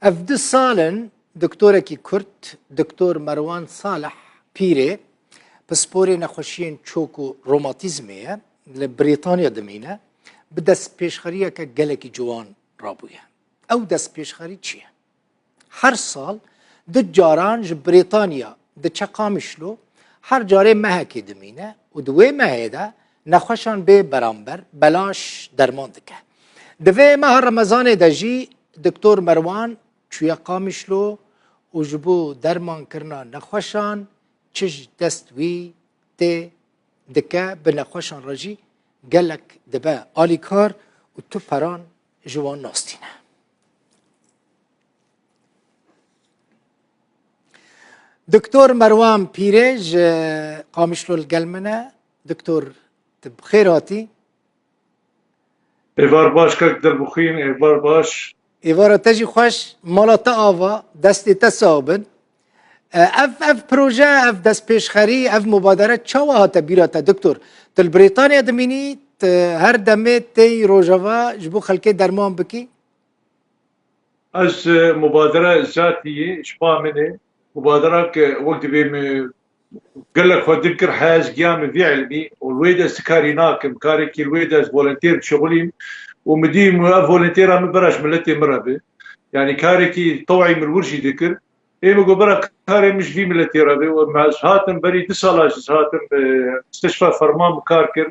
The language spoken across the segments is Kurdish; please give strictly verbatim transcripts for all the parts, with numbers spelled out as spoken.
Ev du sal in doktorekî Kurd, Doktor Merwan Salih Pîrê, pisporê nexweşiyên çok û romatîzmê ye, li Brîtanya dimîne, bi destpêşxeriyeke gelekî ciwan rabûye. Ew destpêşxerî çi ye? Her sal du caran ji Brîtanya diçe Qamişlo, her carê mehekê dimîne û di wê mehê de nexweşan bê beramber belaş derman dike. Di vê meha Remezanê de jî Doktor Merwan çûye Qamişlo û ji bo dermankirina nexweşan çi ji dest wî tê dike, bi nexweşan re jî gelek dibe alîkar û tu peran ji wan nas tîne. Doktor Merwan Pîrê ji Qamişlo li gel min e. Doktor, tu bi xêr hatî. Êvar baş kek Dilbixwîn, êvar baş. Êvara te jî xweş, mala te ava, destê te sax bin. E, ev, ev proje, ev destpêşxerî, ev mubadere çawa hate bîra te, doktor? Tu li Brîtanya dimînî, tu her demê têyî Rojava ji bo xelkê derman bikî? Ez, e, mubadere zatî yê, ji ba min e. Mubadera ke wek dibê min gelek xwe din kir, heya ez giya min vî ilmî û li wê de ez ti karî nakim. Karekî li wê de ez volentêr dişixulîm û min dî min ev volentêra min bera ji miletê min re be. Yanî karekî tewayî min wir jî dikir. Ê min got bera karê min ji vî miletê re be û ez hatim berî du sala jî ez hatim, e, misteşfa ferman min kar kir.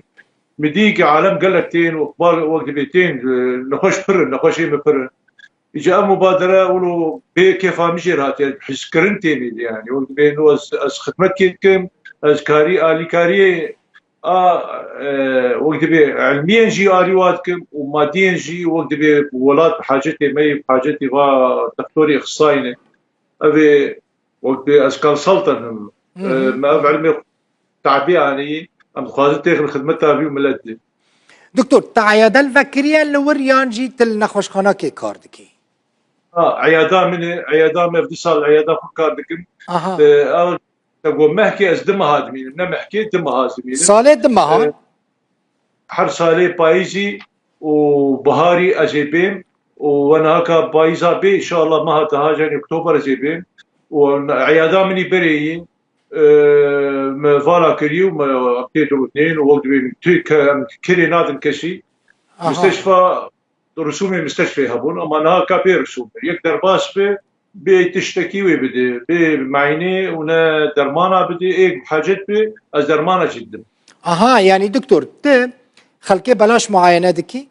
Min dî ki alem gelek tên û wek dibê tên, e, nexweş pir in, nexweşê min pir in. Îca ev mubadere wilo bê kêfa min jê re hatiye, hizkirin tê min de yanî. Wek dibê no ez, ez xidmetkê dikim, ez karî alîkariyê a, e, wek dibê ilmiyên jî alî wa dikim û madiyên jî wek dibê welat bi hacetê me yê, bi hacetê va doktorê ixtisayî ne. Ev ê wek dibê ez consultant im. Hı hı. E, me ev ilmê tabî anî, em dixwazin têxin xidmeta vî miletê. Doktor, te eyade li vekiriye li wir yan jî tu li nexweşxanakê kar dikî? Ha, eyada min e, eyada min ev du sal eyada xwe kar dikim. Aha. E, ew, te got mehkê ez du meha dimînim, ne mehkê, du meha dimînim. Salê du mehan? E, her salê payîzî û biharî ez ê bêm û we niha ka payîza bê, înşallah meha te ha, yanî oktober ez ê bêm. Û eyada min î berê yî, e, me vala kirî û me tê dirûtnên û wek dibê tu ke-, em kirê nadin kesî. Aha. Misteşfa, risûmê misteşfê hebûn, ama niha ka bê risûm be. Yek derbas be, bê tiştekî wê bide, bê meynê û ne dermana bide, ê hacet be, ez dermana jî didim. Aha, yanî doktor, tu xelkê belaş muayene dikî?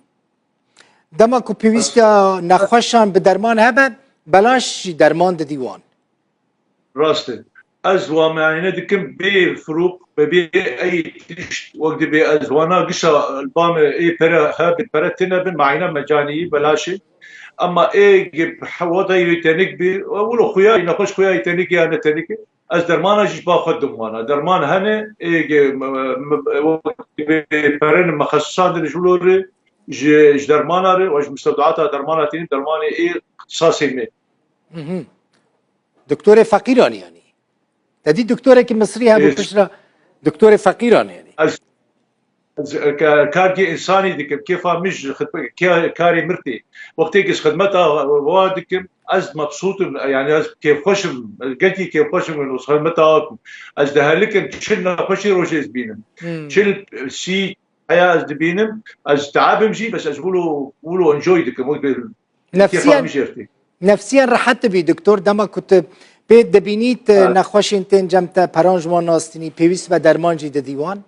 Dema ku pêwîstiya nexweşan bi derman hebe, belaş jî derman didî wan. Rast e. Ez wa muayene dikim bê firûq, be bê ey tişt, wek dibê ez wana gişa li ba me ê pere hebin, pere tune bin, muayene mecanî, belaş e. Ema ê ge-, hewatayî wê tenik bî, wilo xuya, nexweş xuya tenik ya ne tenik e. Ez dermana jî ji ba xwe dim wana. Derman hene, ê ge-, me, me, me, wek dibê pere ne mexesusan din ji wilo re, ji, ji dermana re, û ji mistewdata dermana tînim, dermanê ê ixtisasê me. Mhm. Doktorê feqîran yanî. Te dî doktorekî Misrî hebû Ê, piştre doktorê feqîran yanî. Ez, ez, e, ka-, kargê însanî dikim, kêfa min ji xidme-, ke-, karê min tê. Wextê ki ez xidmeta wa dikim, ez mebsût im, yanî ez kêfxweş im, ez gelkî kêfxweş im, ez xidmeta wa dikim. Ez dihelikim, çil nexweşî rojê ez bînim. Hmm. Çil sî heya ez dibînim, ez teab im jî, bes ez wilo, wilo enjoy dikim, wek bê kêfa Nefsiyen, min jê tê. Nefsiyen rehet dibî, doktor, dema ku tu pê dibînî, tu Ha. nexweşên tên cem te, peran ji wan nastînî, pêwîst be derman jî didî wan?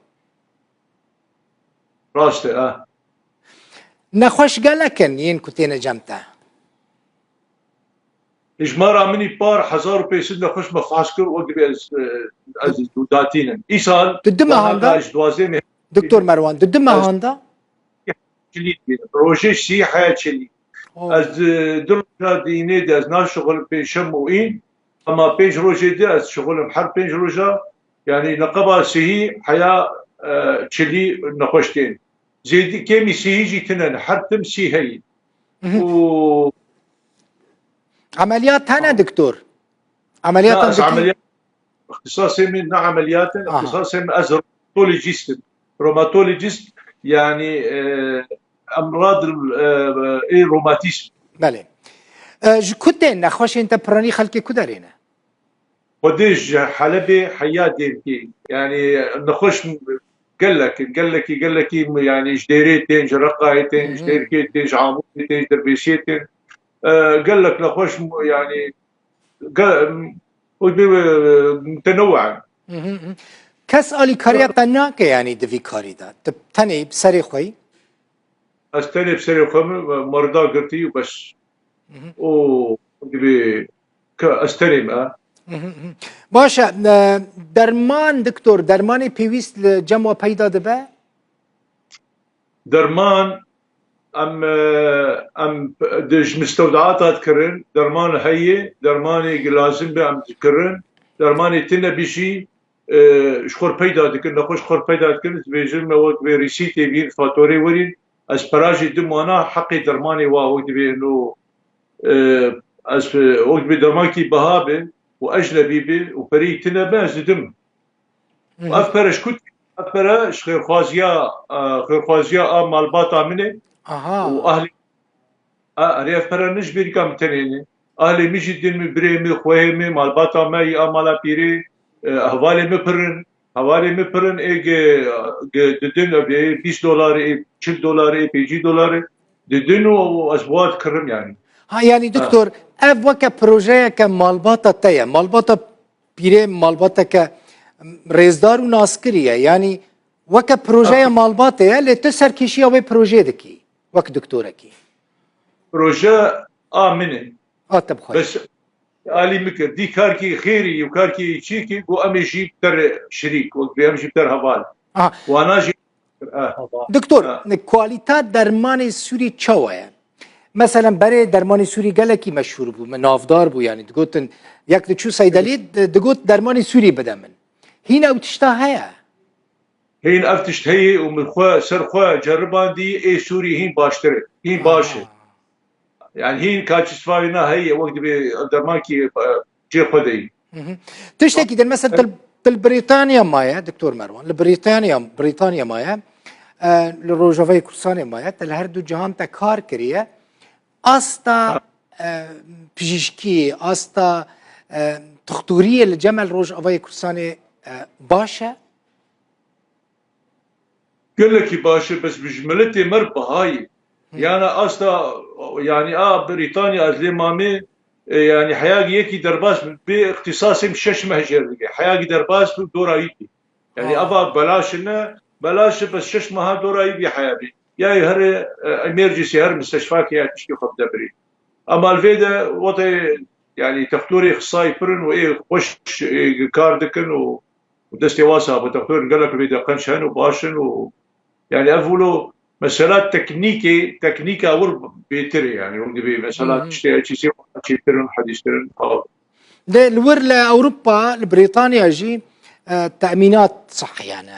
Rast e, ha. Nexweş gelek in yên ku têne cem te? Hijmara min î par hezar û pênc sed nexweş me fehs kir, wek dibê ez, e, ez datînim. Îsal, Tu du mehan de? Ji duwazdeh meh Doktor Merwan, tu du mehan de? Çilî dibînim. Rojê sî heya çilî. Oh. Ez, e, du roja dînê de ez naşixulim pênc şem û în, ama pênc rojê di ez şixulim her pênc roja, yanî neqeba sihî heya, e, çilî nexweş tên. Zêdî kêmî sihî jî tine ne, her tim sî heyî. Mhm. Û Emeliyat hene, doktor? Emeliyat Na, ez dikî? Emeliyat, ixtisasê min ne emeliyat in, Aha. ixtisasê min ez reumatolojîst im. Reumatolojîst, yanî, e, emrad, e, ê romatîzm. Belê. E, ji ku tên nexweşên te piranî xelkê ku derê ne? Xwedê ji Helebê heya Dêrkê. Yani nexweş gelek, gelekî, gelekî, yani ji Dêrê tên, ji Reqayê tên, ji Dêrkê tên, ji Amûdê tên, ji Dirbêsiyê tên. E, gelek nexweş, yani ge-, wek bê, e, mutenowa in. Kes alîkariya te nake, yani di vî karî de? Tu tenê bi serê xwe yî? Ez tenê bi serê xwe me, me rida girtî û bes. Û dibê ke ez tenê me. Baş e, e, derman, doktor, dermanê pêwîst li cem we peyda dibe? Derman, em, e, em di, ji mistewdeata dikirin, derman heye, dermanê gi lazim be em dikirin, dermanê tine bijî, e, ji xwe peyda dikin, nexweş xwe peyda dikin, dibêjin me wek vê rîsîtê bîn, fatorê werîn, ez pera jî dim wana heqê dermanê wa wek dibê eno, e, ez, e, wek dibê dermankî biha be û ecnebî be û perî tine be, ez didim. Hı hı. Ev pere ji ku tê? Ev pere ji xêrxwaziya, e, xêrxwaziya a malbata min e. Aha. Û ahlê, a, erê ev pere ne ji bêrîka min tenê ne. Ahlê min jî din min, birê min, xweyê min, malbata me yî a mala pîrê, e, hevalê min pirin. Hevalê min pirin ê ge, ge didin, ev ê bîst dolarê, ê çil dolarê, ê pêncî dolarê didin û, û ez bi wan dikirim yani. Ha, yani doktor, ev weke projeyeke malbata te ye. Malbata pîrê malbateke rêzdar û naskirî ye. Yanî weke projeya malbatê ye, lê tu serkêşiya wê projeyê dikî wek doktorekî. Proje a min e. A te bi xwe ye. Bes alî min kir. Dî karkî xêrî û karkî çîkî got em ê jî ter şirîk, wek em jî ter heval. Aha. Wana jî Doktor, kalîta dermanê Sûrî çawa ye? Meselen, berê dermanê Sûrî gelekî meşhûr bû, me navdar bû, yani digotin, yek diçû seydeliyê, di-, digot dermanê Sûrî bide min. Hîn ew tişta heye? Hîn ev tişt heye û min xwe, ser xwe ceribandî, ê Sûrî hîn baştir e, hîn baş e. Yani hîn kaçî sifayê na heye, wek dibê dermankî, e, cê xwe de yî. Hı hı. Tiştekî din, mesela, tu, tu li Brîtanya maye, Doktor Merwan, li Brîtanya, Brîtanya maye, e, li Rojavayê Kurdistanê maye, te li her du cihan te kar kiriye. Asta, e, pijîşkî, asta, e, tixtoriyê li cem li Rojavayê Kurdistanê, e, baş e? Gelekî baş e, bes bi ji miletê me re biha ye. Hı. Yani asta, yani a Brîtanya ez lê mamê, e, yani heyagî yekî derbas bê, îxtîsasê min şeş meh jêr dike. Heyagî derbas bi dora wî bî. Yani eva belaş e ne, belaş e, bes şeş meha dora wî bî heya bî. Ya here, e, emergency, her misteşfakê ya tiştê xwe bide birî. Ama li vê de wate, yani, textorê xisayî pir in û ê xweş, ê kar dikin û û destê wasa bi doktor gelek vê de qenc hen û baş in û, yani, ev wilo mesela teknîkê, teknîka wir bêtir e, yani, hûn dibê mesela Hı hı. tiştê çîsê çêtir in, hedîstir in. Li, li wir li Ewropa, li Brîtanya jî, e, te'mînat sihî, yani,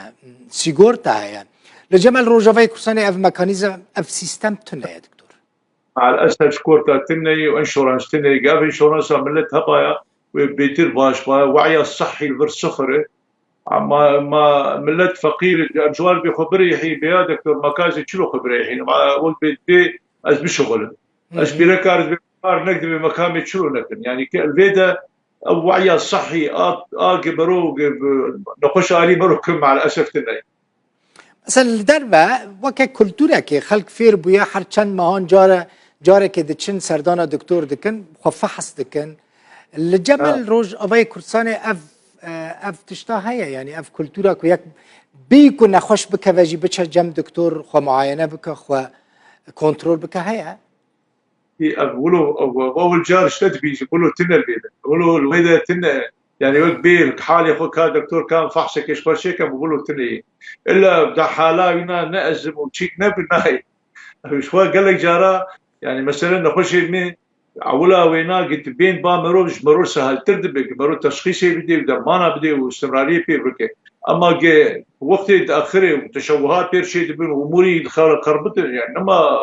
sigorta heye. Li cem li Rojavayê Kurdistanê ev mekanîzm, ev sîstem tune ye, doktor. Maalesef sigorta tune ye û insurans tune ye. Ev insuransa millet hebaya wê bêtir baş baya. We'ya sihî li vir sifir e. Ama ma millet feqîr e. Em ji wan bê xwe birêxî bê ya doktor, ma ka ez ê çilo xwe birêxînim. Ma wek bê dê ez bişixulim. Ez Hı hı. pîrekar dibê kar nek dibê mekamê çilo nekin. Yani ke vê de ew we'ya sihî a, a gebero, ge-, nexweş alî mero kim maalesef tune ye. Mesela li derve weke kulturekê xelk fêr bûye, her çend mehan care, carekê diçin serdana doktor dikin, xwe fehs dikin. Li cem Ha. li Rojavayê Kurdistanê ev, e, ev tişta heye, yani ev kultura ku yek bêyî ku nexweş bikeve jî biçe cem doktor xwe muayene bike, xwe kontrol bike heye? Ev wilo, ev, ev car ji te dibînim, wilo tune li vê de. Wilo li wê de tune. Yani wek bê li halê xwe ka doktor ka fehsekê ji xwe çêke, wilo tune ye. Illa da hala wîna ne ezim û çîk ne bi nayê. Ev ji xwe gelek cara, yani mesela nexweşê min, ewila wêna git bên ba merov ji merov seheltir dibe, ki merov teşxîsê bidê û dermana bidê û istimrariyê pê bike. Ama ge wextê diaxire û teşewuhat pê çê dibin û umûrî dixere qerbitin, yani nema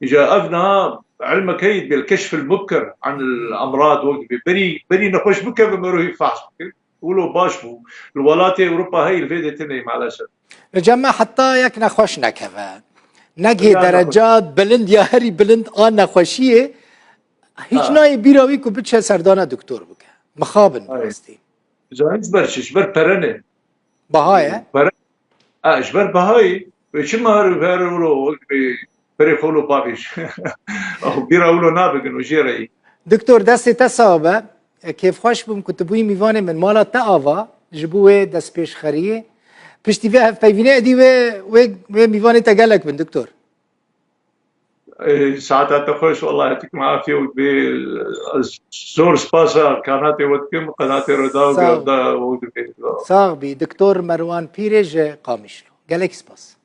Îca ev niha ilmek heye, bil keşf il mubker an il emrad, wek dibê berî, berî nexweş bikeve, merov hî fehs bike. Wilo baş bû. Li welatê Ewropa heye, li vê de tune ye maalesef. Li cem me heta yek nexweş nekeve. Negihê Ya dereca bilind ya herî bilind a nexweşiyê, Hiç nayê bîra wî ku biçe serdana doktor bike. Mixabin bi Ay. rastî. Zanî ji ber çi? Ji ber pere ne. Baha ye. Pere, ha, ji ber bahayê. Wê çi mar û her wilo wek bi perê xolo pavêj. Ew bîra wilo nabikin û jê re yî. Doktor, destê te sax be. Kêfxweş bûm ku tu bûyî mîvanê min. Mala te ava ji bo wê destpêşxeriyê. Piştî vê hevpeyvînê edî wê, wê, wê mîvanê te gelek bin, doktor. Ê, saeta te xweş, wallahî tu kim afiye û dibê, ez zor spasa kanatê we dikim, qenatê Rûdaw Sağ ol. da û dibê. Sax bî, doktor Merwan Pîrê ji Qamişlo. Gelek spas.